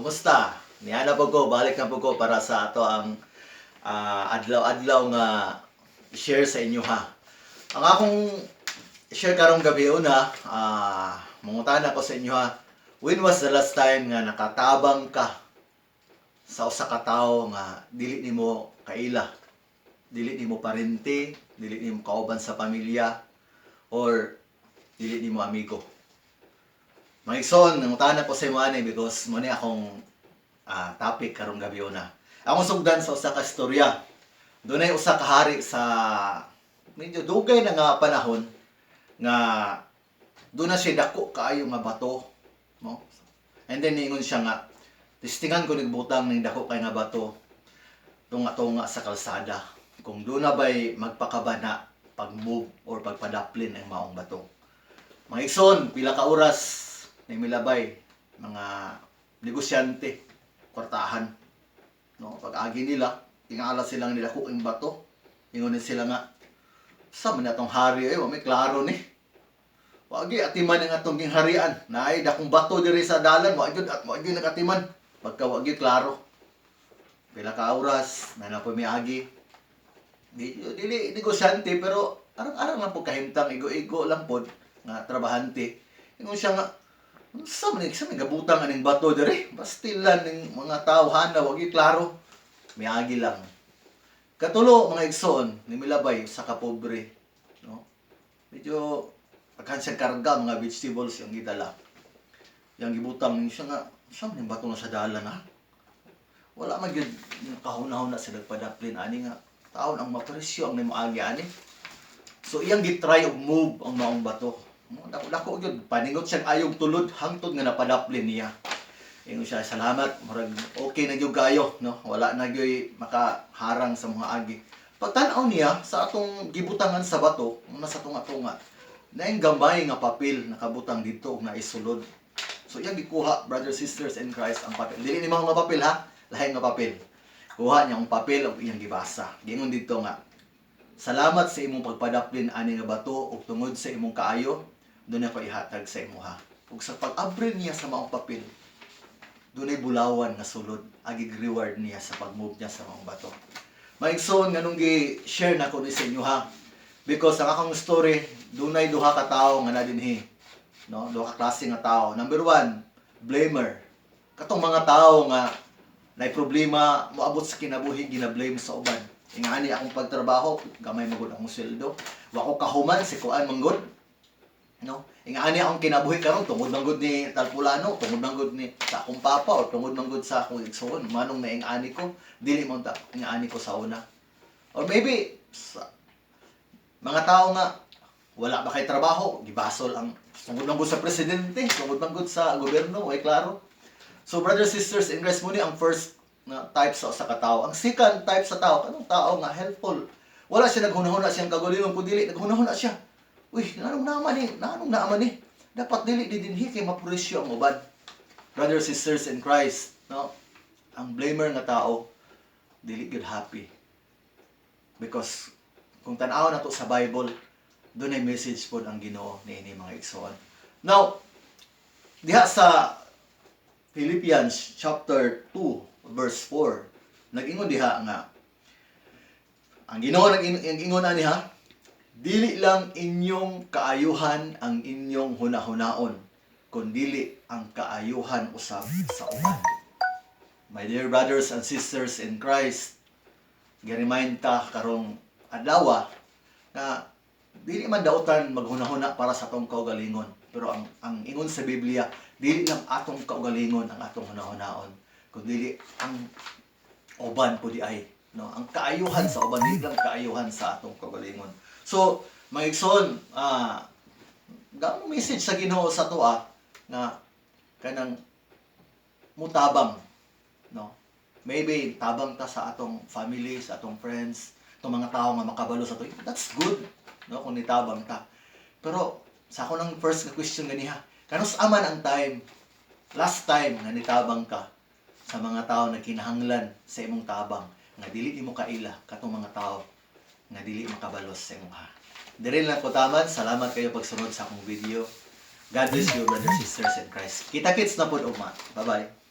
Kumusta? Niana po ko, balik na po ko para sa ato ang adlaw-adlaw nga share sa inyo ha. Ang akong share karong gabi una, mangutana ko sa inyo ha. When was the last time nga nakatabang ka sa usa ka tawo nga dili nimo kaila? Dili nimo parente, dili nimo kauban sa pamilya, or dili nimo amigo? Mga igsoon, nangutana ko sa imo ani because mo ni akong topic karong gabi una. Akong sugdan sa usa ka istorya. Dunay usa ka hari sa medyo dugay na nga panahon nga doon na siya dako kaayo nga bato, no? And then niingon siya nga, "Testingan ko nagbutang ning dako kay nga bato tunga-tunga sa kalsada. Kung doon na ba'y magpakabana pag-move or pagpadaplin ang maong bato." Mga igsoon, pila ka oras na milabay mga negosyante, kwartahan. No, pag agi nila, tingala silang nila ang bato. Ingon sila nga, "Sa man atong hari ay, wa may klaro ni. Wagi atiman ang atong gingharian. Naay dakong bato diri sa dalan, wa gyud at wa gyud nagatiman. Pagka wa gyud klaro." Pila ka oras na na po miagi. Di, dili negosyante pero arang-arang lang po kahimtang, igo-igo lang pod nga trabahante. Ingon siya nga, "Unsa man sa may gabutang aning bato diri? Bastilan ning mga tao hana, wa gyud klaro." Miagi lang. Katulo, mga igsoon, ni milabay sa kapobre, no? Medyo pagkan siya karga mga vegetables yung gidala. Yang gibutang ni siya nga, sa man yung bato na sa dalan ha? Wala man gyud kahuna-huna sa nagpadaplin ani nga taon ang mapresyo ang nimo agi ani. So iyang gitry og move ang maong bato. Dako dako gyud paningot siyang ayog tulod hangtod nga napadaplin niya. Ingon siya, "Salamat, murag okay na gyud kayo, no? Wala na gyud makaharang sa mga agi." Pagtan-aw niya sa atong gibutangan sa bato, nasa tunga-tunga, naing gamay nga papel nakabutang dito ug naisulod. So iyang gikuha, brothers, sisters in Christ, ang papel. Dili ni mao nga papel ha, lahi nga papel. Kuha niya ang papel ug iyang gibasa. Gingon dito nga, "Salamat sa imong pagpadaplin ani nga bato ug tungod sa imong kaayo, doon ako ihatag sa imuha." Ug sa pag-abril niya sa maong papel, dunay bulawan nga sulod, agig reward niya sa pag-move niya sa maong bato. Mga igsoon, nganong gi-share na ko ni sa inyo ha? Because ang akong story, dunay duha ka tawo nga na dinhi. No, duha ka klase nga tao. Number one, blamer. Katong mga tao nga nay problema moabot sa kinabuhi, gina-blame sa uban. "Ingani akong pagtrabaho, gamay magud akong sweldo. Wa ko kahuman si kuan manggod." No? "Ingani akong kinabuhi karon tungod manggod ni Talpulano, tungod manggod ni sa akong papa or tungod manggod sa akong igsoon. Manong na ingani ko, dili mo ta ingani ko sa una." Or maybe sa mga tao nga wala ba kay trabaho, gibasol ang tungod manggod sa presidente, tungod manggod sa gobyerno, ay klaro. So brothers, sisters in Christ, muni ang first na type sa usa ka tawo. Ang second type sa tao, kanang tao nga helpful. Wala siya naghunahuna siyang kagalingon kun dili naghunahuna siya. "Uy, nganong naman ni? Nganong naman ni? Dapat dili di dinhi kay mapurisyo ang uban." Brothers, sisters in Christ, no? Ang blamer nga tao dili gyud happy. Because kung tan-aw na to sa Bible, dunay message pod ang Ginoo niini, mga igsoon. Now, diha sa Philippians chapter 2 verse 4, nag-ingon diha nga ang Ginoo nag-ingon ani ha, "Dili lang inyong kaayuhan ang inyong hunahunaon, kundili ang kaayuhan usab sa uban." My dear brothers and sisters in Christ, gi-remind ta karong adlaw nga dili man dautan maghunahuna para sa atong kaugalingon, pero ang ingon sa Biblia, dili lang atong kaugalingon ang atong hunahunaon, kundi ang uban po di ay, no, ang kaayuhan sa uban, dili lang kaayuhan sa atong kaugalingon. So mga igsoon, gamong message sa Ginoo sa atoa nga kanang mutabang, no? Maybe tabang ta sa atong family, sa atong friends, itong mga tao nga makabalo sa ato. That's good, no, kung nitabang ta. Pero sa ako ng first nga question ganiha, kanus aman ang time, last time nga nitabang ka sa mga tao na kinahanglan sa imong tabang nga dili nimo kaila, katong mga tao nga dili makabalos sa imong ha? Diri lang ko taman. Salamat kayo pagsunod sa akong video. God bless you, brothers, sisters in Christ. Kita kits na pod ugma. Bye bye.